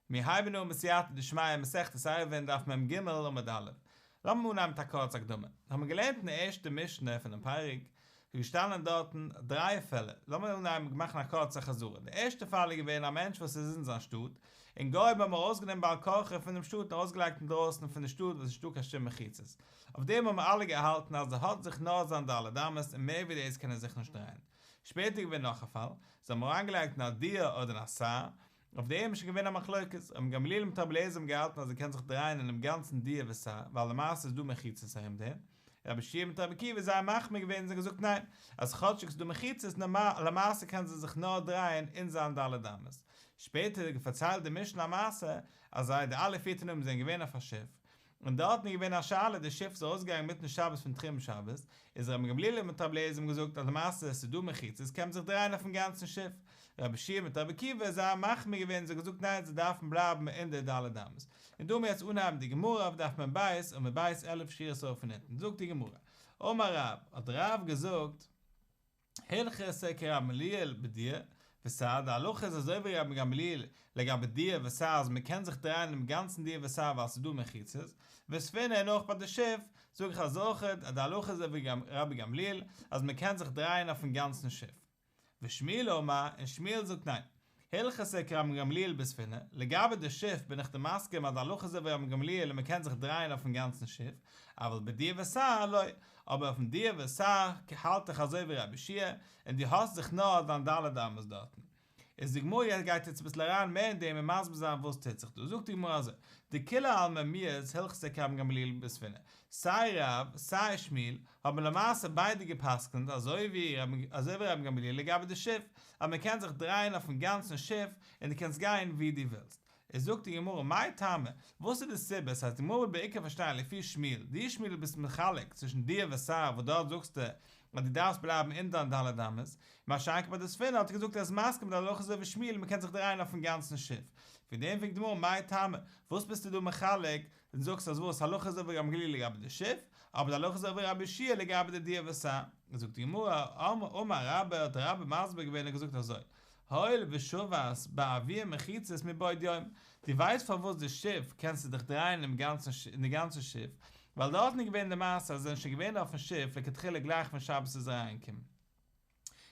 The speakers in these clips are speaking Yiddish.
מיר הייבן אן בסייעתא דשמיא מסכת עירובין דף מ ג עמוד א'. לאמיר אנהייבן מיט א קורצע הקדמה. מיר האבן געלערנט אין די ערשטע משנה פונעם פרק, איז געשטאנען דארטן דריי פעלער. לאמיר אנהייבן מאכן א קורצע חזרה. די ערשטע פאל איז געווען א מענטש וואס איז אין זיין שטאט, און גוים האבן ארויסגענומען בעל כרחו פונעם שטאט און ארויסגעלייגט אינדרויסן פון די שטאט וואס איז נישטא קיין שום מחיצות. אויף דעם האבן אלע געהאלטן אז ער האט זיך נאר זיין ד' אמות און מער ווי דאס קען ער זיך נישט דרייען. שפעטער איז געווען נאך א פאל, זיי האבן אריינגעלייגט אין א דיר אדער אין א סהר, אויף דעם איז שוין געווען א מחלוקת, רבן גמליאל מיט רבי אליעזר האבן געהאלטן אז ער קען זיך דרייען אינעם גאנצן דיר וסהר, ווייל למעשה איז דא מחיצות ארום דעם, רבי יהושע מיט רבי עקיבא זענען מחמיר געווען און זיי געזאגט ניין, אז כאטשיג ס'איז דא מחיצות, למעשה קען זיי זיך נאר דרייען אין זיין ד' אמות. שפעטער האט פארציילט די משנה א מעשה, אז זיי די אלע פיר תנאים זענען געווען אויף א שיף, און דארטן איז געווען א שאלה, די שיף איז ארויסגעגאנגען מיטן שבת פון תחום שבת, איז רבן גמליאל מיט רבי אליעזר האבן געזאגט אז למעשה עס איז דא מחיצות קען מען זיך דרייען אויפן גאנצן שיף, רבי יהושע מיט רבי עקיבא זענען מחמיר געווען און זיי געזאגט ניין זיי דארפן בלייבן אין די ד' אמות. און דא מיר יעצט אנהייבן די גמרא אויף דף מ ב עמוד ב' 11 שורות ארויף פון אונטן, זאגט די גמרא, אמר רב, האט רב געזאגט, הלכתא כרבן גמליאל בדיר וסהר, די הלכה איז אזוי ווי רבן גמליאל לגבי דיר וסהר אז מען קען זיך דרייען אינעם גאנצן דיר וסהר ווייל ס'איז דא מחיצות, וספינה און אויך ביי די שיף זאג איך אז אויך אז די הלכה איז אזוי ווי רבי גמליאל אז מען קען זיך דרייען אויפן גאנצן שיף. ושמואל אמר, און שמואל זאגט ניין. הלכתא כרבן גמליאל בספינה, לגבי די שיף בין איך דיר מסכים אז די הלכה איז אזוי ווי רבן גמליאל און מען קען זיך דרייען אויפן גאנצן שיף, אבל בדיר וסהר לא, אבער אויפן דיר וסהר האלט איך אזוי ווי רבי יהושע און דו האסט זיך נאר דיין ד' אמות דארטן. איז די גמרא יעצט גייט יעצט אביסל אריין מער אין דעם און מסביר זיין וואס טוט זיך דא, זאגט די גמרא אזוי, דכולי עלמא מיהת הלכתא כרבן גמליאל בספינה, סיי רב סיי שמואל האבן למעשה ביידע גע'פסק'נט אזוי ווי אזוי ווי רבן גמליאל לגבי די שיף, אז מען קען זיך דרייען אויפן גאנצן שיף און דו קענסט גיין ווי דו ווילסט. איז זאגט די גמרא מאי טעמא, וואס איז די סיבה, ס'הייסט די גמרא וויל בעיקר פארשטיין לפי שמואל, דו שמואל ביסט מחלק צווישן דיר וסהר וואס דארט זאגסטו אז דו דארפסט בלייבן אין דיין ד' אמות, מה שאין כן ביי די ספינה האט ער געזאגט ער איז מסכים די הלכה אזוי ווי שמואל מען קען זיך דרייען אויפן גאנצן שיף, פון דעם פרעגט די גמרא מאי טעמא, וואס ביסטו דא מחלק און זאגסט אז וואס הלכה איז אזוי ווי רבן גמליאל לגבי די שיף, אבער די הלכה איז אזוי ווי רבי יהושע לגבי די דיר וסהר. זאגט די גמרא, אמר רבה, האט רבה מסביר געווען און געזאגט אזוי, הואיל ושבת באויר מחיצות מבעוד יום, דו ווייסט פארוואס די שיף קענסטו דיך דרייען אינעם גאנצן אין די גאנצע שיף, ווייל דארטן איז געווען די מעשה אז זיי זענען שוין געווען אויפן שיף לכתחילה גלייך ווען שבת איז אריינגעקומען.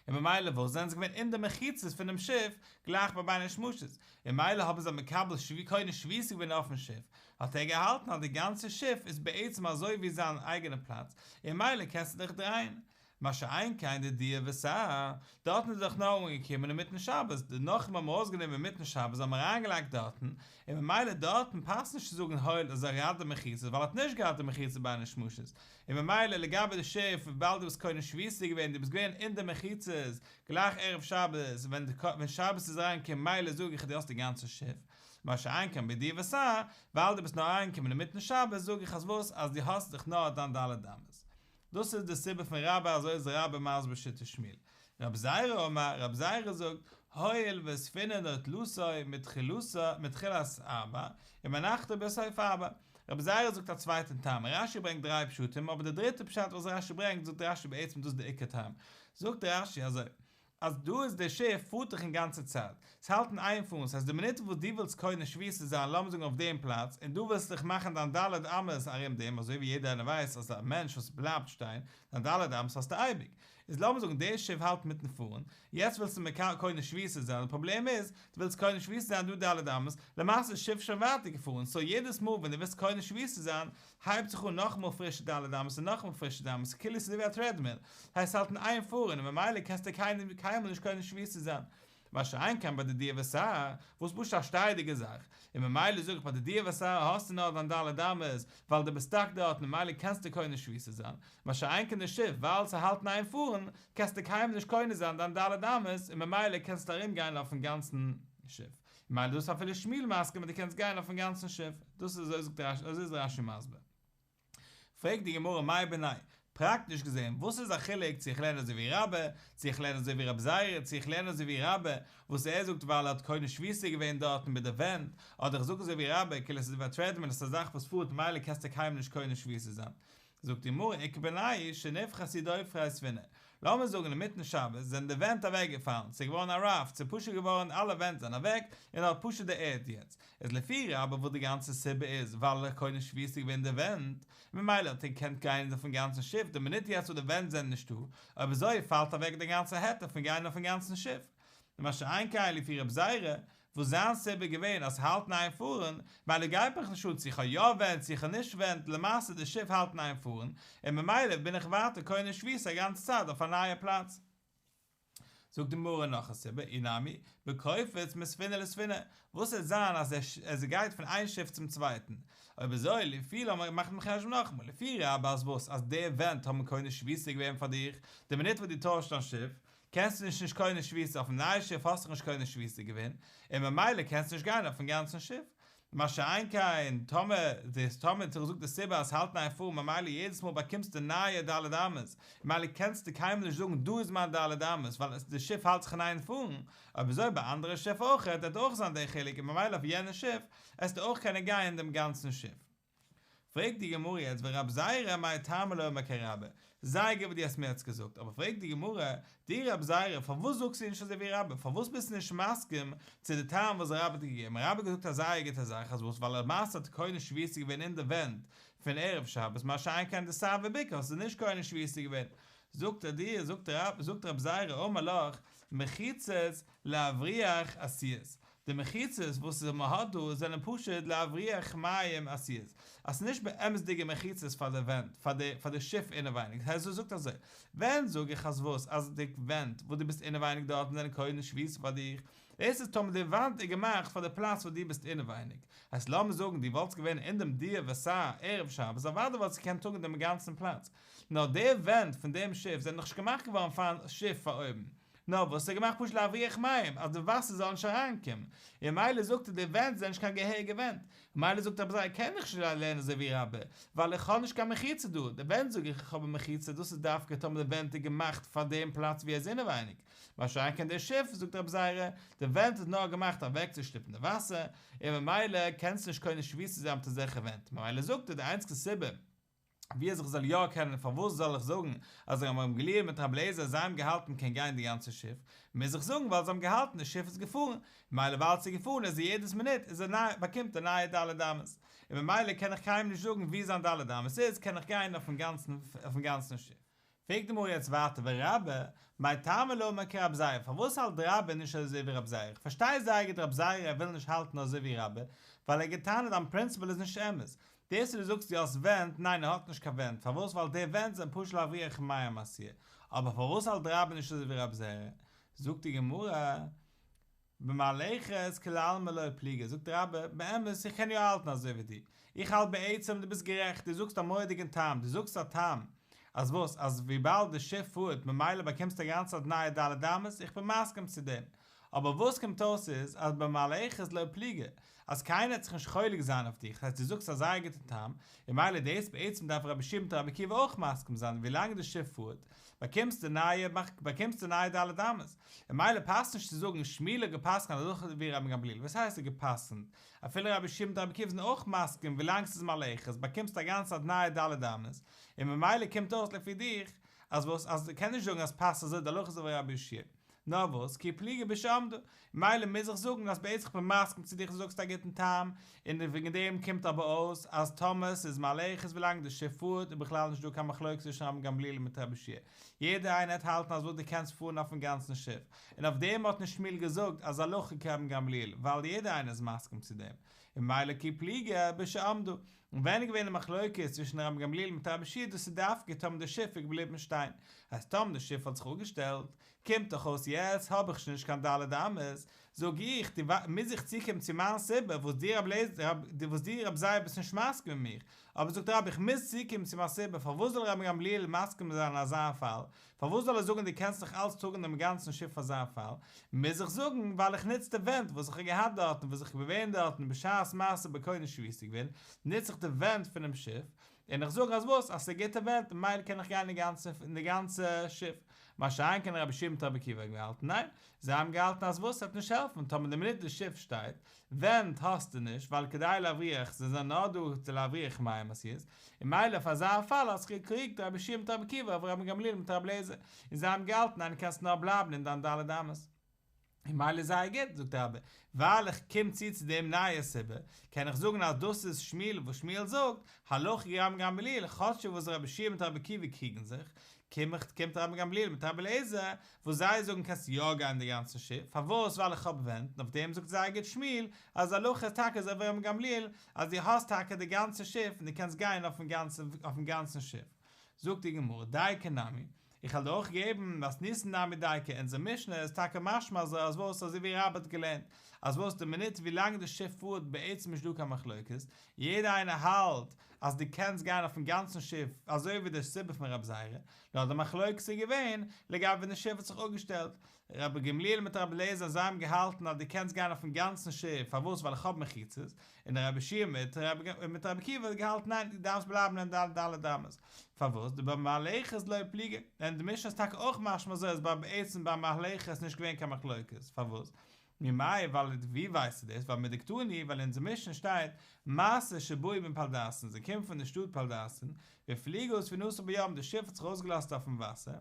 און ממילא וואס זענען זיי געווען אין די מחיצות פונעם שיף גלייך ביי בין השמשות, און ממילא האבן זיי מקבל שבי קונה שביתה געווען אויפן שיף, האט ער געהאלטן אז די גאנצע שיף איז בעצם אזוי ווי זיין אייגענע פלאץ, און ממילא קענסטו דיך דרייען. מה שאין כן די דיר וסהר, דארטן איז דאך נאר אנגעקומען אינמיטן שבת, די נכרים האבן ארויסגענומען אינמיטן שבת זיי האבן אריינגעלייגט דארטן, און ממילא דארטן פאסט נישט צו זאגן הואיל אז ער האט די מחיצות ווייל ער האט נישט געהאט די מחיצות בין השמשות, און ממילא לגבי די שיף וויבאלד דו ביסט קונה שביתה געווען דו ביסט געווען אין די מחיצות גלייך ערב שבת ווען ווען שבת איז אריינגעקומען ממילא זאג איך אז דו האסט די גאנצע שיף מה שאין כן בדיר וסהר ווייל דו ביסט נאר אריינגעקומען אינמיטן שבת זאג איך אז וואס אז דו האסט זיך נאר דיין ד' אמות דאס איז די סיבה פון רבה אזוי איז רבה מסביר שיטת שמואל. רב זירא אמר, רב זירא זאגט, הואיל וספינה נוטלתו מתחילת ארבע, ומנחתו בסוף ארבע. רב זירא זאגט א צווייטן טעם, רש"י ברענגט דריי פשטים, אבער די דריטע פשט וואס רש"י ברענגט, זאגט רש"י בעצם דאס איז די עיקר טעם. זאגט רש"י אזוי, אז דא איז די שיף פארט דאך אין גאנצע צייט, ס'האלט אין איין פארן, ס'הייסט די מינוט וואס דו ווילסט קונה שביתה זיין לאמיר זאגן אויף דעם פלאץ, און דו ווילסט דיך מאכן דיין ד' אמות ארום דעם, אזוי ווי יעדער איינער ווייסט אז א מענטש וואס בלייבט שטיין, דיין ד' אמות האסטו אייביג. איז לאמיר זאגן די שיף האלט אינמיטן פארן, יעצט ווילסטו קונה שביתה זיין, די פראבלעם איז, דו ווילסט קונה שביתה זיין דא ד' אמות, למעשה איז שיף שוין ווייטער געפארן, סאו יעדעס מאל ווען דו ווילסט קונה שביתה זיין, הייבט זיך אן נאכאמאל פרישע ד' אמות און נאכאמאל פרישע ד' אמות, כאילו ס'איז ווי א טרעדמיל, הייסט ס'האלט אין איין פארן און ממילא קענסטו קיינמאל נישט קונה שביתה זיין. מה שאין כן ביי די דיר וסהר, וואס פשוט א שטייעדיגע זאך, און ממילא זאג איך ביי די דיר וסהר האסטו נאר דיין ד' אמות, ווייל דו ביסט סטאק דארט און ממילא קענסטו קונה שביתה זיין, מה שאין כן די שיף, ווייל ס'האלט אין איין פארן, קענסטו קיינמאל נישט קונה זיין דיין ד' אמות, און ממילא קענסטו ארום גיין אויפן גאנצן שיף. ממילא דאס איז אפילו שמואל מסכים אז דו קענסט גיין אויפן גאנצן שיף. דאס איז אזוי זאגט רש"י, אזוי איז רש"י מסביר. פרעגט די גמרא מאי בינייהו, פראקטיש געזען, וואס איז א חילוק צו איך לערן אזוי ווי רבה, צו איך לערן אזוי ווי רב זירא, צו איך לערן אזוי ווי רבה, וואס ער זאגט ווייל ער האט קונה שביתה געווען דארטן מיט די ווענט, אדער איך זאג אזוי ווי רבה, כאילו עס איז ווי א טרעדמיל, עס איז א זאך וואס פארט ממילא קענסטו קיינמאל נישט קונה שביתה זיין. זאגט די גמרא איכא בינייהו שנפחתו דופרי ספינה. לאמיר זאגן אינמיטן שבת זענען די ווענט אוועק געפאלן, ס'איז געווארן א ראפט, ס'איז פשוט געווארן אלע ווענט זענען אוועק, און האט פשוט די ערד יעצט, איז לפי רבה וואס די גאנצע סיבה איז ווייל ער קונה שביתה געווען די ווענט, ממילא האט ער געקענט גיין אויפן גאנצן שיף, די מינוט יעצט וואס די ווענט זענען נישטא, אויב אזוי פאלט אוועק די גאנצע היתר פון גיין אויפן גאנצן שיף. מה שאין כן לפי רב זירא, וואס זיין סיבה איז געווען אז ס'האלט אין איין פארן, ממילא גייט מיך נישט אן צו איך האב יא ווענט צו איך האב נישט ווענט, למעשה די שיף האלט אין איין פארן, און ממילא בין איך ווייטער קונה שביתה א גאנצע צייט אויף א נייע פלאץ. זאגט די גמרא נאך א סיבה, אי נמי, בקופץ מספינה לספינה, וואס וועט זיין אז ער גייט פון איין שיף צום צווייטן? אויב אזוי, לפי לאמיר מאכן דעם חשבון נאכאמאל, לפי רבה אז וואס אז די ווענט האבן קונה שביתה געווען פאר דיך, די מינוט וואס דו טוישט דיין שיף, קענסטו נישט נישט קונה שביתה אויפן נייע שיף האסטו נישט קונה שביתה געווען, און ממילא קענסטו נישט גיין אויפן גאנצן שיף. מה שאין כן, טאמער די טאמער האט ער געזאגט די סיבה אז ס'האלט אין איין פארן ממילא יעדעס מאל באקומסטו נייע ד' אמות, ממילא קענסטו קיינמאל נישט זאגן דא איז מיין ד' אמות ווייל די שיף האלט זיך אין איין פארן, אויב אזוי ביי אנדערע שיף אויכעט וועט אויך זיין די חילוק און ממילא אויף יענע שיף עסטו אויך קענען גיין דעם גאנצן שיף. פרעגט די גמרא יעצט ורב זירא מאי טעמא לא אמר כרבה, זייער גוט וואס דו האסט מיר יעצט געזאגט, אבער פרעגט די גמרא, דו רב זירא פארוואס זאגסטו נישט אזוי ווי רבה, פארוואס ביסטו נישט מסכים צו די טעם וואס רבה האט געגעבן, רבה האט געזאגט א זייער גוטע זאך אז וואס ווייל למעשה האט קונה שביתה געווען אין די ווענט פון ערב שבת מה שאין כן די סהבי בקעה האסטו נישט קונה שביתה געווען, זאגט ער דיר, זאגט רב זירא אמר לך, מחיצות להבריח עשויות, די מחיצות וואס מען האט דא זענען פשוט להבריח מים עשויות, אז ס'איז נישט באמת'דיגע מחיצות פאר די ווענט, פאר די פאר די שיף אינעווייניג, דאס הייסט ער זאגט אזוי, ווען זאג איך אז וואס, אז די ווענט וואס דו ביסט אינעווייניג דארטן זענען קונה שביתה פאר דיך, דאס איז טאמער די וואנט איז געמאכט פאר די פלאץ וואס דו ביסט אינעווייניג, הייסט לאמיר זאגן דו וואלטסט געווען אין דעם דיר וסע ערב שבת אוודאי וואלטסטו געקענט טראגן דעם גאנצן פלאץ, נאר די ווענט פון דעם שיף זענען דאך נישט געמאכט געווארן פארן שיף פאר אויבן, נאר וואס ס'איז געמאכט פשוט להבריח מים אז די וואסער זאל נישט אריינקומען, און ממילא זאגט ער די ווענט זענען נישט קיין געהעריגע ווענט, ממילא זאגט רב זירא קען איך נישט לערנען אזוי ווי רבה, ווייל איך האב נישט קיין מחיצה דא, די ווענט זאג איך איך האב א מחיצה דאס איז דווקא טאמער די ווענט איז געמאכט פאר דעם פלאץ ווי ער איז אינעווייניג, מה שאין כן די שיף זאגט רב זירא די ווענט איז נאר געמאכט אוועקצושטופן די וואסער, און ממילא קענסטו נישט קונה שביתה זיין מיט אזעלכע ווענט, ממילא זאגט ער די איינציגסטע סיבה ווי אז איך זאל יא קענען פארוואס זאל איך זאגן אז רבן גמליאל מיט רבי אליעזר זיי האבן געהאלטן מ'קען גיין די גאנצע שיף, מוז איך זאגן ווייל זיי האבן געהאלטן די שיף איז געפארן, ממילא ווייל ס'איז געפארן איז ער יעדעס מינוט איז ער ניי באקומט ער נייע ד' אמות, און ממילא קען איך קיינמאל נישט זאגן ווי זיין ד' אמות איז קען איך גיין אויפן גאנצן אויפן גאנצן שיף. פרעגט די גמרא יעצט ווייטער ורבה, מאי טעמא לא אמר כרב זירא, פארוואס האלט רבה נישט אזוי ווי רב זירא? איך פארשטיי זייער גוט רב זירא ער וויל נישט האלטן אזוי ווי רבה, ווייל ער האט געטענה'ט דיין פרינציפעל איז נישט אמת, דאס וואס דו זאגסט דו האסט ווענט, ניין ער האט נישט קיין ווענט, פארוואס ווייל די ווענט זענען פשוט להבריח מים עשויות, אבער פארוואס האלט רבה נישט אזוי ווי רב זירא? זאגט די גמרא, במהלכת כולי עלמא לא פליגי, זאגט רבה, באמת איך קען יא האלטן אזוי ווי דיר, איך האלט בעצם דו ביסט גערעכט, דו זאגסט א מורא'דיגן טעם, דו זאגסט א טעם אז וואס אז וויבאלד די שיף פארט ממילא באקומסטו א גאנצע צייט נייע ד' אמות, איך בין מסכים צו דעם, אבער וואס קומט אויס איז אז במהלכת לא פליגי, אז קיינער וועט זיך נישט חולק זיין אויף דיך, ס'הייסט דו זאגסט א זייער גוטע טעם, און ממילא דאס בעצם דארף רבי יהושע מיט רבי עקיבא אויך מסכים זיין, ווילאנג די שיף פארט, באקומסטו נייע באקומסטו נייע ד' אמות, און ממילא פאסט נישט צו זאגן שמואל האט געפסקנט הלכה ווי רבן גמליאל, וואס הייסט ער האט געפסקנט? אפילו רבי יהושע מיט רבי עקיבא זענען אויך מסכים ווילאנג ס'איז מהלכת באקומסטו א גאנצע צייט נייע ד' אמות, און ממילא קומט אויס לפי דיך אז וואס אז קען נישט זאגן אז פאסט אזוי די הלכה איז ווי רבי יהושע. נאר וואס, כי פליגי בשעמדה, ממילא מוז איך זאגן אז בעצם כ'בין מסכים צו דיך דו זאגסט א גוטן טעם, און וועגן דעם קומט אבער אויס אז טאמער ס'איז מהלכת ווילאנג די שיף פארט איז בכלל נישט דא קיין מחלוקת צווישן רבן גמליאל מיט רבי יהושע, יעדער איינער העט האלטן אז וואס דו קענסט פארן אויפן גאנצן שיף, און אויף דעם האט נישט שמואל געזאגט אז הלכה כרבן גמליאל ווייל יעדער איינער איז מסכים צו דעם, און ממילא כי פליגי בשעמדה, און ווען איז געווען די מחלוקת צווישן רבן גמליאל מיט רבי יהושע דאס איז דווקא טאמער די שיף איז געבליבן שטיין, אז טאמער די שיף האט זיך אפגעשטעלט, קומט דאך אויס יעצט האב איך שוין נישט קיין ד' אמות, זאג איך, דו מוז איך צוקומען צו מיין סיבה וואס דו רב לעזער, וואס דו רב זירא ביסט נישט מסכים מיט מיר, אבער זאגט רבה איך מוז צוקומען צו מיין סיבה פארוואס זאל רבן גמליאל מסכים זיין אין אזא פאל, פארוואס זאל ער זאגן דו קענסט נאך אלץ טראגן דעם גאנצן שיף אזא פאל, מוז איך זאגן ווייל איך נוץ די ווענט וואס איך האב געהאט דארטן וואס איך בין געווען דארטן בשעת מעשה בקונה שביתה געווען, נוץ איך די ווענט פונעם שיף, און איך זאג אז וואס? אז ס'איז גוטע ווענט ממילא קען איך גיין אין די גאנצע שיף. מה שאין כן רבי יהושע מיט רבי עקיבא האבן געהאלטן ניין, זיי האבן געהאלטן אז וואס ס'וועט נישט העלפן טאמער די מינוט די שיף שטייט, ווענט האסטו נישט, ווייל כדי להבריח, זיי זענען נאר דא צו להבריח מים עשויות, און ממילא אויף אזא פאל האט זיך געקריגט רבי יהושע מיט רבי עקיבא אויף רבן גמליאל מיט רבי אליעזר, און זיי האבן געהאלטן ניין קענסט נאר בלייבן אין דיין ד' אמות. און ממילא זייער גוט, זאגט רבה, ווייל איך קום צו צו דעם נייע סיבה, קען איך זאגן אז דאס איז שמואל וואס שמואל זאגט, הלכה כרבן גמליאל, כאטשיג וואס רבי יהושע מיט רבי עקיבא קריגן זיך, קום איך קומט רבן גמליאל מיט רבי אליעזר, וואס זיי זאגן קענסט יא גיין די גאנצע שיף, פארוואס ווייל איך האב ווענט, און אויף דעם זאגט זייער גוט שמואל, אז הלכה איז טאקע אזוי ווי רבן גמליאל, אז דו האסט טאקע די גאנצע שיף און דו קענסט גיין אויפן גאנצן שיף. זאגט די גמרא, דייקא נמי, איך וועל דיר אויך געבן, מתניתין נמי דייקא, אונזער משנה איז טאקע משמע אזוי אז וואס אזוי ווי רבה האט געלערנט, אז וואס די מינוט ווי לאנג די שיף פארט בעצם נישט דא קיין מחלוקת, יעדער איינער האלט אז דו קענסט גיין אויפן גאנצן שיף אזוי ווי די סיבה פון רב זירא, נאר די מחלוקת איז געווען לגבי ווען די שיף האט זיך אפגעשטעלט, רבי גמליאל מיט רבי אליעזר זיי האבן געהאלטן אז דו קענסט גיין אויפן גאנצן שיף, פארוואס ווייל איך האב מחיצות, און רבי יהושע מיט מיט רבי עקיבא האט געהאלטן ניין דו דארפסט בלייבן אין דיין ד' אמות, פארוואס דבמהלכת לא פליגי, און די משנה איז טאקע אויך משמע אזוי אז ביי בעצם ביי מהלכת איז נישט געווען קיין מחלוקת, פארוואס? ממאי ווייל ווי ווייסטו דאס ווייל מדקתני ווייל אין אונזער משנה שטייט מעשה שבאו מפלדסין זיי קומען פון די שטאט פלדסין והפליגה ספינתן בים די שיף האט זיך ארויסגעלאזט אויפן וואסער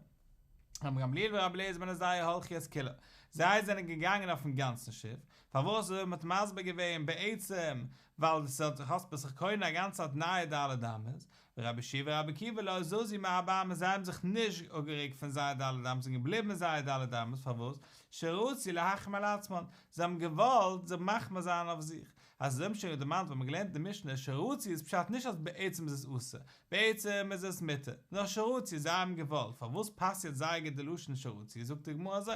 רבן גמליאל ורבי אליעזר בן עזריה הלכו את כולה זיי זענען געגאנגען אויפן גאנצן שיף פארוואס אזוי ווי מ'האט מסביר געווען בעצם ווייל ס'האט האסט ביסט זיך קונה א גאנצע צייט נייע ד' אמות ורבי יהושע ורבי עקיבא לא זזו מארבע אמות זיי האבן זיך נישט אפגערוקט פון זייער ד' אמות זענען געבליבן אין זייער ד' אמות פארוואס שרצו להחמיר על עצמן זיי האבן געוואלט זיך מחמיר זיין אויף זיך אזוי האבן שוין דערמאנט ווען מ'האט געלערנט די משנה שרצו איז פשט נישט אז בעצם איז עס אסור בעצם איז עס מותר נאר שרצו זיי האבן געוואלט פארוואס פאסט יעצט זייער גוט די לשון שרצו זאגט די גמרא אזוי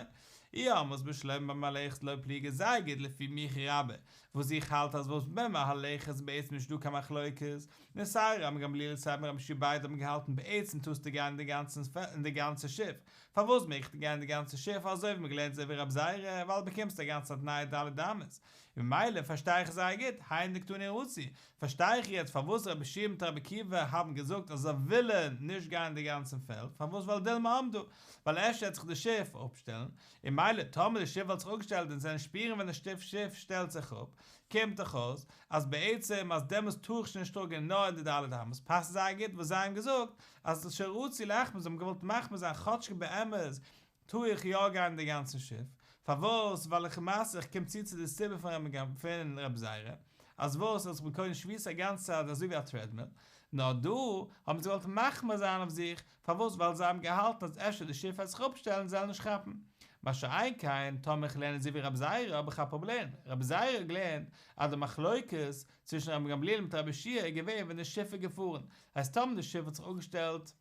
אי אמרת בשלמא במהלכת לא פליגי זייער גוט לפי מיך רבה וואס איך האלט אז וואס במהלכת איז בעצם נישט דא קיין מחלוקת, און סיי רבן גמליאל סיי רבי יהושע ביידע האבן געהאלטן בעצם טארסטו גיין אין די גאנצן אין די גאנצע שיף, פארוואס מעג איך גיין אין די גאנצע שיף אזוי ווי מ'האט געלערנט אזוי ווי רב זירא ווייל באקומסט א גאנצע צייט נייע ד' אמות, און ממילא פארשטיי איך זייער גוט, היינו דקתני רצו, פארשטיי איך יעצט פארוואס רבי יהושע מיט רבי עקיבא האבן געזאגט אז זיי ווילן נישט גיין אין די גאנצן פעלד, פארוואס ווייל דילמא עמדה, ווייל אפשר וועט זיך די שיף אפשטעלן, און ממילא טאמער די שיף וואלט זיך אפגעשטעלט און זיי שפירן ווען די שיף שיף שטעלט זיך אפ, קומט דאך אויס אז בעצם אז דעמאלס טאר איך שוין נישט טראגען נאר אין די ד' אמות, פאסט זייער גוט וואס זיי האבן געזאגט אז שרצו להחמיר זיי האבן געוואלט מחמיר זיין כאטשיג באמת טאר איך יא גיין אין די גאנצע שיף, פארוואס ווייל איך למעשה איך קום צו צו די סיבה פון פון רב זירא אז וואס אז איך בין קונה שביתה א גאנצע צייט אזוי ווי א טרעדמיל, נאר דא האבן זיי געוואלט מחמיר זיין אויף זיך פארוואס? ווייל זיי האבן געהאלטן אז אפשר די שיף וועט זיך אפשטעלן און זיי וועלן נישט כאפן. מה שאין כן, טאמער איך לערן אזוי ווי רבי זירא האב איך א פראבלעם. רבי זירא האט געלערנט אז די מחלוקת צווישן רבן גמליאל מיט רבי יהושע איז געווען ווען די שיף איז געפארן. הייסט טאמער די שיף האט זיך אפגעשטעלט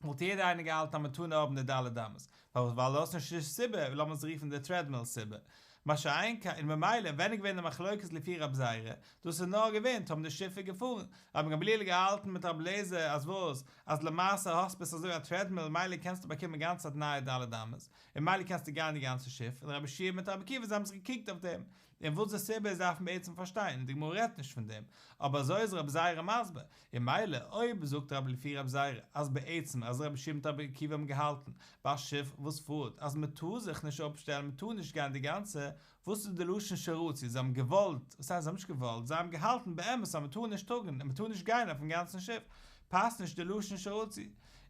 וואלט יעדער איינער געהאלטן אז מען טאר נאר האבן די ד' אמות. פארוואס? ווייל דו האסט נישט די סיבה, לאמיר עס רופן די טרעדמיל סיבה. מה שאין כן, און ממילא ווען איז געווען די מחלוקת לפי רב זירא, דאס איז נאר געווען טאמער די שיף איז געפארן, רבן גמליאל האט געהאלטן מיט רבי אליעזר אז וואס, אז למעשה האסט ביסט אזוי ווי א טרעדמיל ממילא קענסטו באקומען גאנצע צייט נייע ד' אמות, און ממילא קענסטו גיין די גאנצע שיף, און רבי יהושע מיט רבי עקיבא זיי האבן זיך געקריגט אויף דעם, און וואס די סיבה איז דארף מען בעצם פארשטיין, און די גמרא רעדט נישט פון דעם, אבער אזוי איז רבי זירא מסביר, און ממילא אויב זאגט רבה לפי רבי זירא אז בעצם אז רבי יהושע מיט רבי עקיבא האבן געהאלטן ביי א שיף וואס פארט אז מען טאר זיך נישט אפשטעלן מען טאר נישט גיין די גאנצע, וואס איז די לשון שרצו זיי האבן געוואלט, וואס הייסט זיי האבן נישט געוואלט, זיי האבן געהאלטן באמת אז מען טאר נישט טראגן און מען טאר נישט גיין אויפן גאנצן שיף, פאסט נישט די לשון שרצו,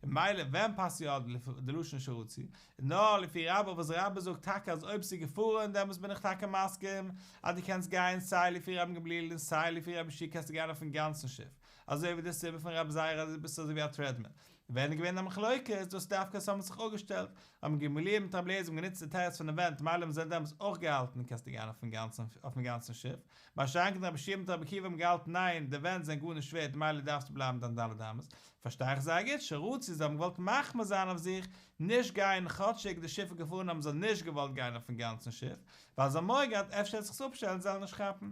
און ממילא ווען פאסט יא די לשון שרצו? נאר לפי רבה וואס רבה זאגט טאקע אז אויב ס'איז געפארן דעמאלטס בין איך טאקע מסכים אז דו קענסט גיין סיי לפי רבן גמליאל און סיי לפי רבי יהושע קענסטו גיין אויפן גאנצן שיף אזוי ווי די סיבה פון רבי זירא אז דו ביסט אזוי ווי א טרעדמיל ווען איז געווען די מחלוקת דאס דווקא עס האבן זיך אפגעשטעלט רבן גמליאל מיט רבי אליעזר האבן גענוצט די תירוץ פון די ווענט מילא האבן זיי דעמאלטס אויך געהאלטן קענסטו גיין אויפן גאנצן אויפן גאנצן שיף מה שאין כן רבי יהושע מיט רבי עקיבא האבן געהאלטן ניין די ווענט זענען גארנישט ווערט מילא דארפסטו בלייבן דיין ד' אמות פארשטיי איך זייער גוט שרצו זיי האבן געוואלט מחמיר זיין אויף זיך נישט גיין כאטשיג די שיף איז געפארן האבן זיי נישט געוואלט גיין אויפן גאנצן שיף ווייל זיי האבן מורא געהאט אפשר וועט זיך עס אפשטעלן זיי וועלן נישט כאפן.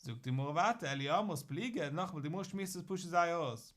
זאגט די גמרא ווייטער אלא אי אמרת פליגי, נאכאמאל די גמרא שמועסט עס פשוט זייער אויס.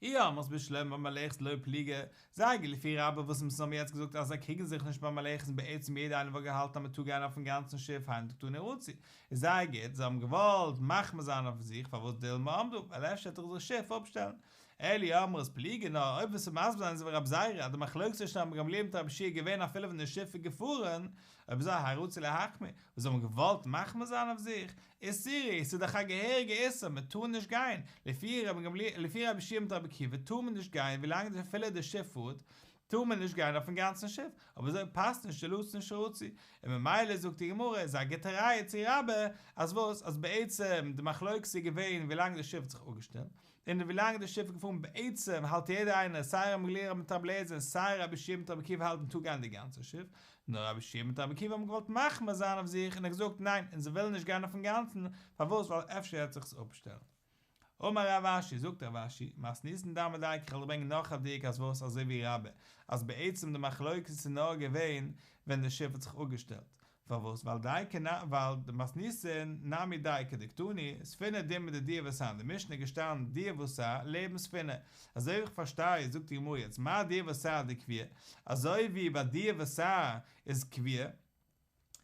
אי אמרת בשלמא במהלכת לא פליגי, זייער גוט לפי רבה וואס אונז האבן יעצט געזאגט אז זיי קריגן זיך נישט במהלכת בעצם יעדער איינער וואלט געהאלטן אז מען טאר גיין אויפן גאנצן שיף היינו דקתני רצו איז זייער גוט זיי האבן געוואלט מחמיר זיין אויף זיך פארוואס דילמא עמדה ווייל אפשר וועט זיך די שיף אפשטעלן. אלא אי אמרת פליגי נאר אויב ווילסטו מסביר זיין אזוי ווי רב זירא אז די מחלוקת צווישן רבן גמליאל מיט רבי יהושע איז געווען אפילו ווען די שיף איז געפארן, אויב אזוי האי רצו להחמיר, וואס זיי האבן געוואלט מחמיר זיין אויף זיך, איסורא, ס'איז דאך א געהעריגע איסור, מען טאר נישט גיין, לפי רבן גמליאל, לפי רבי יהושע מיט רבי עקיבא טאר מען נישט גיין ווילאנג אפילו די שיף פארט, טאר מען נישט גיין אויפן גאנצן שיף, אויב אזוי פאסט נישט די לשון שרצו, און ממילא זאגט די גמרא איז א גוטע ראיה צו רבה אז וואס אז בעצם די מחלוקת איז געווען ווילאנג די שיף האט זיך אפגעשטעלט, און ווילאנג די שיף איז געפארן בעצם האלט יעדער איינער סיי רבן גמליאל מיט רבי אליעזר און סיי רבי יהושע מיט רבי עקיבא האלטן מ'טאר גיין די גאנצע שיף, נאר רבי יהושע מיט רבי עקיבא האבן געוואלט מחמיר זיין אויף זיך און געזאגט ניין אונז ווילן נישט גיין אויפן גאנצן, פארוואס ווייל אפשר וועט זיך עס אפשטעלן. אמר רב אשי, זאגט רב אשי, מתניתין נמי דייקא איך וועל ברענגען נאך א דיוק אז וואס אזוי ווי רבה, אז בעצם די מחלוקת איז נאר געווען ווען די שיף האט זיך אפגעשטעלט, פארוואס ווייל דייקא ווייל דמתניתין נמי דייקא דקתני, ספינה דומיא דדיר וסהר אין די משנה איז געשטאנען דיר וסהר לעבן ספינה, אזוי ווי איך פארשטיי זאגט די גמרא יעצט מה דיר וסהר דקביעא, אזוי ווי ביי דיר וסהר איז קביעא,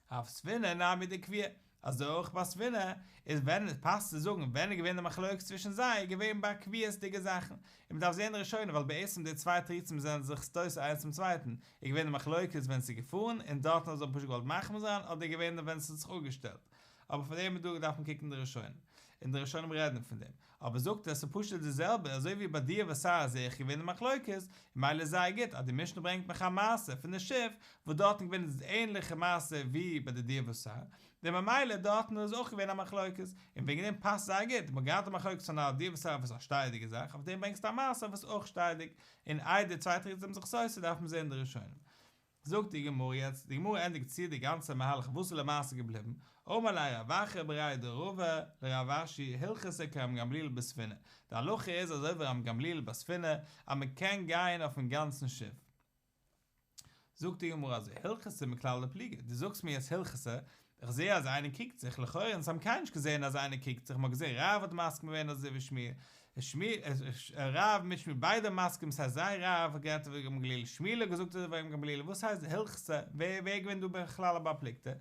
אף ספינה נמי דקביעא, אזוי אויך ביי ספינה, איז ווען עס פאסט צו זאגן ווען איז געווען די מחלוקת צווישן זיי, איז געווען ביי קביעות'דיגע זאכן, און מען דארף זען די ראשונים ווייל בעצם די צוויי תירוצים זענען זיך סותר איינס צום צווייטן, איז געווען די מחלוקת ווען עס איז געפארן און דארטן האט זיך פשוט געוואלט מחמיר זיין אדער איז געווען ווען עס האט זיך אפגעשטעלט, אבער פאר דעם דא דארף מען קוקן די ראשונים, און די ראשונים רעדן פון דעם. אבער זאגט ער ס'איז פשוט די זעלבע אזוי ווי ביי דיר וסהר זעה איך געווען די מחלוקת, ממילא איז זייער גוט אז די משנה ברענגט מיך א מעשה פון די שיף וואס דארטן געווען איז ענליכע מעשה ווי ביי די דיר וסהר, און ממילא דארטן איז אויך געווען א מחלוקת, און וועגן דעם פאסט זייער גוט, מ'האט געהאט א מחלוקת פון א דיר וסהר וואס איז א שטייעדיגע זאך, אויף דעם ברענגסטו א מעשה וואס איז אויך שטייעדיג, און איי די צוויי תירוצים זענען זיך סותר דארף מען זען די ראשונים. זאגט די גמרא יעצט, די גמרא ענדיגט צו די גאנצע מהלך וואס איז למעשה געבליבן, אמר ליה רב אחא בריה דרבא לרב אשי הלכתא כרבן גמליאל בספינה, די הלכה איז אזוי ווי רבן גמליאל בספינה אז מען קען גיין אויפן גאנצן שיף. זאגט די גמרא אזוי, הלכתא מכלל דפליגי, דו זאגסט מיר יעצט הלכתא, איך זעה אז איינער קריגט זיך, לכאורה אונז האבן קיינער נישט געזען אז איינער קריגט זיך, מ'האט געזען רב האט מסכים געווען אזוי ווי שמואל, שמואל, רב מיט שמואל ביידע מסכים, ס'הייסט זיי רב האט גערעדט אזוי ווי רבן גמליאל, שמואל האט געזאגט אזוי ווי רבן גמליאל, וואס הייסט הלכתא, ווער ווער איז געווען דא בכלל א בר פלוגתא?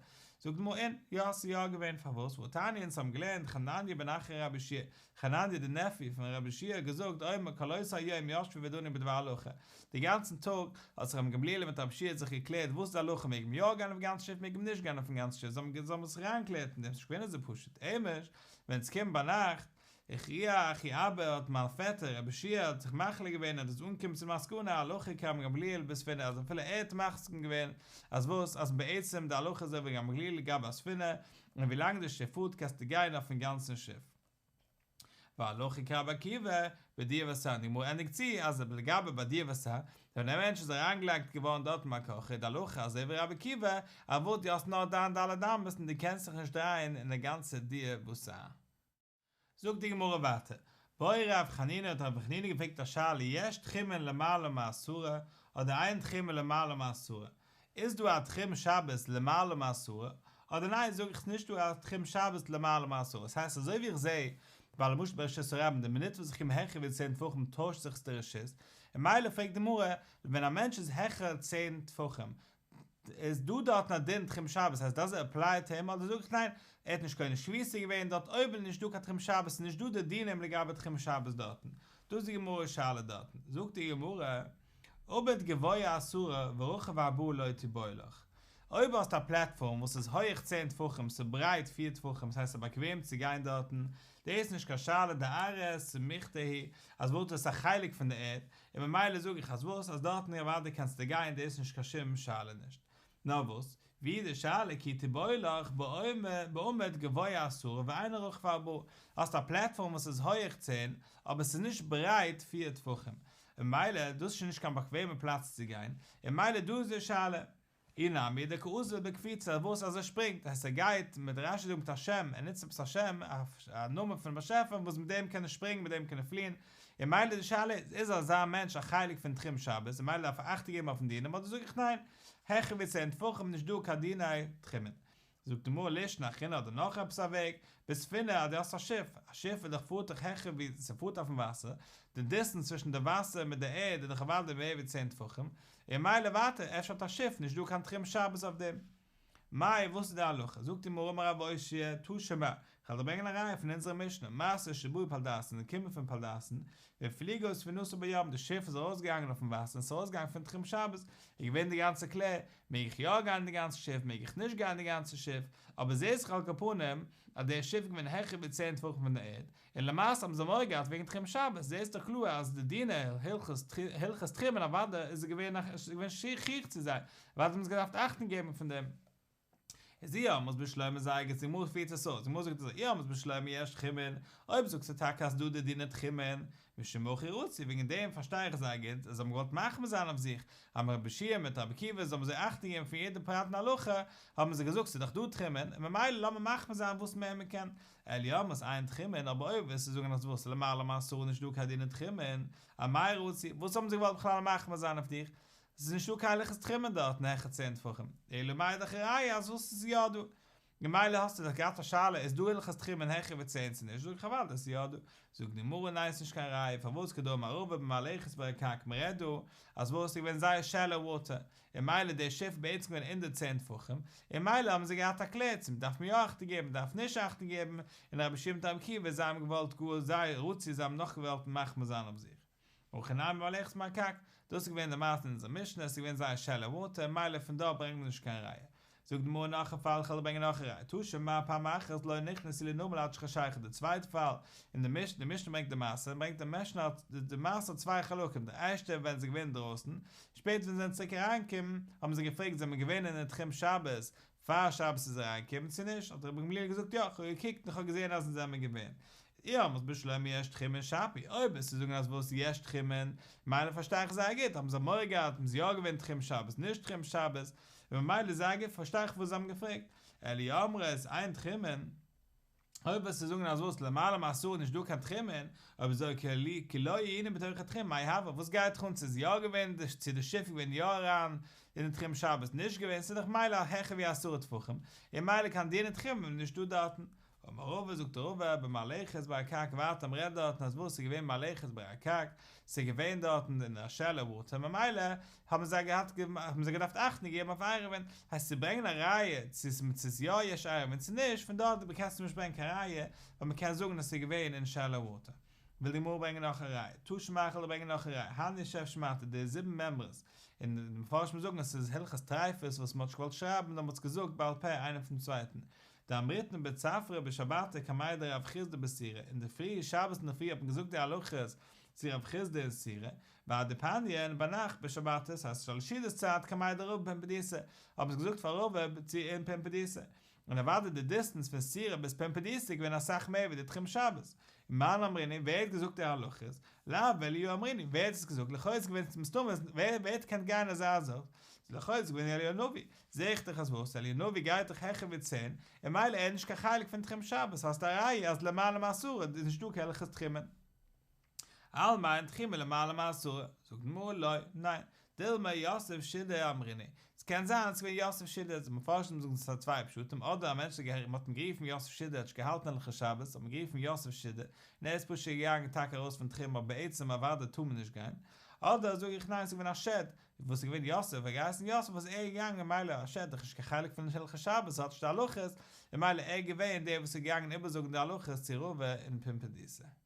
זאגט די גמרא אין, יא ס'איז יא געווען, פארוואס? והתניא אונז האבן געלערנט חנניה בן אחי רבי יהושע חנניה די נעפיו פון רבי יהושע האט געזאגט אומר כל אותו היום ישבו ודנו בדבר הלכה, די גאנצן טאג האט זיך רבן גמליאל מיט רבי יהושע זיך געקלערט וואס איז די הלכה מעג מען יא גיין אויפן גאנצן שיף מעג מען נישט גיין אויפן גאנצן שיף זיי האבן זיך אריינגעקלערט אין דעם ס'נישט געווען אזוי פשוט אמש ווען עס קומט ביינאכט הכריע אחי אבא האט מיין פעטער רבי יהושע האט זיך מחליט געווען און איז אנגעקומען צו די מסקנא הלכה כרבן גמליאל בספינה אז אפילו ער האט מסכים געווען אז וואס אז בעצם די הלכה איז אזוי ווי רבן גמליאל לגבי א ספינה און ווילאנג די שיף פארט קענסטו גיין אויפן גאנצן שיף. והלכה כרבי עקיבא, בדיר וסהר, די גמרא ענדיגט צו אז לגבי ביי דיר וסהר, ווען א מענטש איז אריינגעלייגט געווארן דארטן בעל כרחו איז די הלכה אזוי ווי רבי עקיבא, אז וואס דו האסט נאר דיין ד' אמות און דו קענסט זיך נישט דרייען אין די גאנצע דיר וסהר. זאגט די גמרא ווייטער, בעי רב חנינא האט רב חנינא געפרעגט א שאלה יש תחומין למעלה מעשרה אדער אין תחומין למעלה מעשרה, איז דא א תחום שבת למעלה מעשרה, אדער ניין זאג איך ס'נישט דא א תחום שבת למעלה מעשרה, ס'הייסט אזוי ווי איך זעה ביי למשל ביי רשות הרבים די מינוט וואס איך קום העכער ווי צען טפחים טוישט זיך עס די רשות, און ממילא פרעגט די גמרא ווען א מענטש איז העכער צען טפחים איז דא דארטן א דין תחום שבת הייסט דאז איט עפליי טו הים אדער זאג איך ניין ער האט נישט קונה שביתה געווען דארט אויב איז נישט דא קיין תחום שבת איז נישט דא די דינים לגבי תחום שבת דארטן דאס איז די גמרא'ס שאלה דארטן זאגט די גמרא עמוד גבוה עשרה ורחב ארבעה לא תיבעי לך. אויב האסטו א פלעטפארם וואס איז הויעך צען טפחים ס'איז ברייט פיר טפחים ס'הייסט ס'איז באקוועם צו גיין דארטן, דאס איז נישט קיין שאלה דארעא סמיכתא היא אז וואס דאס איז א חלק פון די ערד און ממילא זאג איך אז וואס אז דארטן אוודאי קענסטו גיין דאס איז נישט קיין שום שאלה נישט. נאר וואס, ווי איז די שאלה כי תיבעי לך בעמוד גבוה עשרה ואינו רחב ארבעה, האסט א פלעטפארם וואס איז הויעך צען אבער ס'איז נישט ברייט פיר טפחים, און ממילא דאס איז שוין נישט קיין באקוועמע פלאץ צו גיין, און ממילא דא איז די שאלה. אי נמי דקאזיל בקפיצה וואס אז ער שפרינגט, הייסט ער גייט מיט רש"י זאגט מיט א שם, ער נוצט עפעס א שם, א נאמען פונעם באשעפער וואס מיט דעם קען ער שפרינגען מיט דעם קען ער פליען, און ממילא די שאלה איז, איז אזא מענטש א חלק פון תחום שבת, און ממילא דארף ער אכטונג געבן אויפן דינים, אדער זאג איך ניין, העכער ווי צען טפחים נישט דא קיין דיני תחומין. זאגט די גמרא לישנא אחרינא אדער נאך עפעס א וועג, בספינה אז דו האסט א שיף, א שיף איז דאך פארט דאך העכער ווי ס'פארט אויפן וואסער, די דיסטענס צווישן די וואסער מיט די ערד איז דאך אוודאי מער ווי צען טפחים, און ממילא ווייטער אפשר האט א שיף נישט דא קיין תחום שבת אויף דעם. מאי וואס איז די הלכה? זאגט די גמרא אמר רב אושעיא, תא שמע, כ'וועל דיר ברענגען א ראיה פון אונזערע משנה, מעשה שבאו פלדסין זענען געקומען פון פלדסין, והפליגה ספינתו בים, די שיף איז ארויסגעגאנגען אויפן וואסער און ס'איז ארויסגעגאנגען פון תחום שבת, איז געווען די גאנצע קלער, מעג איך יא גיין די גאנצע שיף, מעג איך נישט גיין די גאנצע שיף, אבער זעהט זיך על כל פנים אז די שיף איז געווען העכער ווי צען טפחים פון די ערד, און למעשה האבן זיי מורא געהאט וועגן תחום שבת, זעהסט דאך קלאר אז די דיני הלכות תחומין אוודאי איז געווען געווען שכיח צו זיי, אוודאי האבן זיי געדארפט אכטונג געבן פון דעם. איז אי אמרת בשלמא זייער גוט, די גמרא פירט עס אויס, די גמרא זאגט אזוי, אי אמרת בשלמא יש תחומין, אויב זאגסטו טאקע אז ס'דא די דיני תחומין, משום הכי רצו, וועגן דעם פארשטיי איך זייער גוט אז זיי האבן געוואלט מחמיר זיין אויף זיך, אז רבי יהושע מיט רבי עקיבא זיי האבן אזוי אכטונג געגעבן פון יעדע פרט אין הלכה, האבן זיי געזאגט ס'איז דאך דא תחומין, און ממילא לאמיר מחמיר זיין וואס מער מ'קען, אלא אי אמרת אין תחומין, אבער אויב וועסטו זאגן אז וואס למעלה מעשרה נישט דא קיין דיני תחומין, אמאי רצו, וואס האבן זיי געוואלט בכלל מחמיר זיין אויף דיך? ס'איז נישטא קיין הלכות תחומין דארטן העכער צען טפחים, אלא מאי דאך א ראיה אז וואס ס'איז יא דא. ממילא האסטו דאך געהאט א שאלה איז דא הלכות תחומין העכער ווי צען צו נישט, זאג איך אוודאי ס'איז יא דא. זאגט די גמרא ניין ס'נישט קיין ראיה, פארוואס כדאמר רבא במהלכת ברקק מ'רעדט דא אז וואס ס'איז געווען זייער שעלאו וואטער, און מילא די שיף איז בעצם געווען אין די צען טפחים, און מילא האבן זיי געהאט א קלער צו מ'דארף מען יא אכטונג געבן מ'דארף נישט אכטונג געבן, און רבי יהושע מיט רבי עקיבא זיי האבן געוואלט גאר זייער רצו זיי האבן נאך געוואלט מחמיר זיין אויף זיך. הכא נמי במהלכת ברקק, דאס איז געווען די מעשה אין אונזער משנה, עס איז געווען זייער שעלאו וואטער, מילא פון דא ברענגט מען נישט קיין ראיה. זאגט די גמרא נאך א פאל, כ'וועל ברענגען נאך א ראיה, תא שמע פעם אחת לא נכנסו לנמל עד שחשיכה, די צווייטע פאל אין די משנה, די משנה ברענגט די מעשה, און ברענגט די משנה האט, די מעשה האט צוויי חלקים, די ערשטע ווען זיי געווען אינדרויסן, שפעטער ווען זיי זענען צוריק אריינגעקומען, האבן זיי געפרעגט זענען מיר געווען אין די תחום שבת פאר שבת איז אריינגעקומען צו נישט, האט רבי גמליאל געזאגט יא, כ'האב געקוקט און כ'האב געזען אז אונז זעמיר געווען. אי אמרת בשלמא יש תחומין שפיר, אויב וועסטו זאגן אז וואס יש תחומין, מילא פארשטיי איך זייער גוט, האבן זיי מורא געהאט, מ'איז יא געווען תחום שבת נישט תחום שבת, און ממילא זייער גוט פארשטיי איך וואס זיי האבן געפרעגט. אלא אי אמרת אין תחומין. אויב וועסטו זאגן אז וואס למעלה מעשרה איז נישט דא קיין תחומין, אויב אזוי כי לא היינו בתוך התחום מאי הוי, וואס גייט דיך אן צו איז יא געווען צו די שיף איז געווען יא אריין אין די תחום שבת נישט געווען ס'איז דאך מילא העכער ווי עשרה טפחים און מילא קיין דיני תחומין נישט דא דארטן. אמר רבא זאגט רבא במהלכת ברקק ווייטער מ'רעדט דארטן אז וואס איז געווען מהלכת ברקק ס'איז געווען דארטן אין א שעלאו וואטער ממילא האבן זיי געהאט האבן זיי געדארפט אכטונג געבן אויף עירובין, הייסט צו ברענגען א ראיה צו ס'איז יא יש עירובין צו נישט, פון דארט קענסטו נישט ברענגען קיין ראיה, ווייל מ'קען זאגן אז ס'איז געווען אין שעלאו וואטער. וויל די גמרא ברענגען נאך א ראיה, תא שמע כ'וועל ברענגען נאך א ראיה, הני שב שמעתתא די זיבן מימרות, און די מפרשים זאגן אז ס'איז הלכות טריפות וואס מ'האט נישט געוואלט שרייבן נאר מ'האט עס געזאגט בעל פה איינער פון צווייטן, דאמריתהו בצפרא בשבתא קמיה דרב חסדא בסורא, אינדערפרי שבת אינדערפרי האט מען געזאגט די הלכות צו רב חסדא אין סורא, והדר פניין ביינאכט בשבתא, ס'הייסט שלש סעודות צייט קמיה דרבא בפומבדיתא, האט מען עס געזאגט פאר רבא צו אין פומבדיתא, און אוודאי די דיסטענס פון סורא ביז פומבדיתא איז געווען אסאך מער ווי די תחום שבת. ומאן אמרינהו ווער האט געזאגט די הלכות? לאו אליהו אמרינהו, ווער האט עס געזאגט? לכאו' איז געווען מסתמא ווער ווער האט געקענט גיין אזא זאך? לכאו' איז געווען אליהו הנביא, זעה איך דאך אז וואס? אליהו הנביא גייט דאך העכער ווי צען, און מילא ער איז נישט קיין חלק פון תחום שבת, האסט א ראיה אז למעלה מעשרה איז נישטא קיין הלכות תחומין. אלמא אין תחומין למעלה מעשרה, זאגט די גמרא לא, ניין, דילמא יוסף שידא אמרינהו, ס'קען זיין אז ס'געווען יוסף שידא, די מפרשים זאגן ס'האט צוויי פשטים, אדער א מענטש האט מ'האט אים גערופן יוסף שידא ער האט נישט געהאלטן הלכות שבת האט מען גערופן יוסף שידא, און ער איז פשוט געגאנגען טאקע ארויס פון תחום אבער בעצם אוודאי טאר מען נישט גיין, אדער זאג איך ניין ס'איז געווען א שד, וואס איז געווען יוסף, ער האט געהייסן יוסף וואס ער איז געגאנגען מילא א שד דאך נישט קיין חלק פון הלכות שבת האט נישט די הלכות, און מילא ער איז געווען דער וואס איז געגאנגען איבערזאגן די הלכות צו רבא אין פומבדיתא.